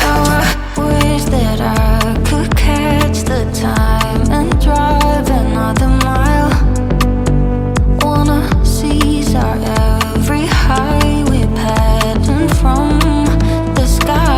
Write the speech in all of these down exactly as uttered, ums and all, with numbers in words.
How I wish that I could catch the time and drive another mile. Wanna seize our every highway pattern from the sky.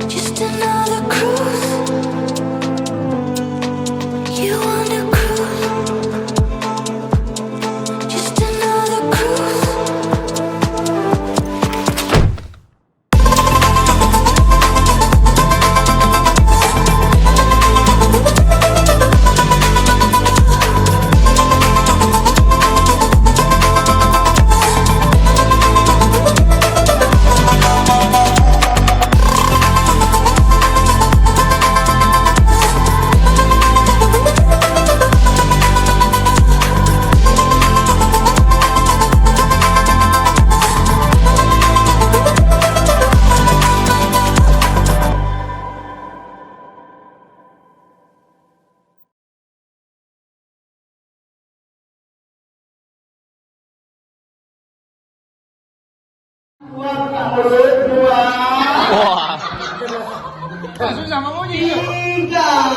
Just another cruise. You on a cruise. Just another cruise. Wah. Susah mambunyi. Tiga.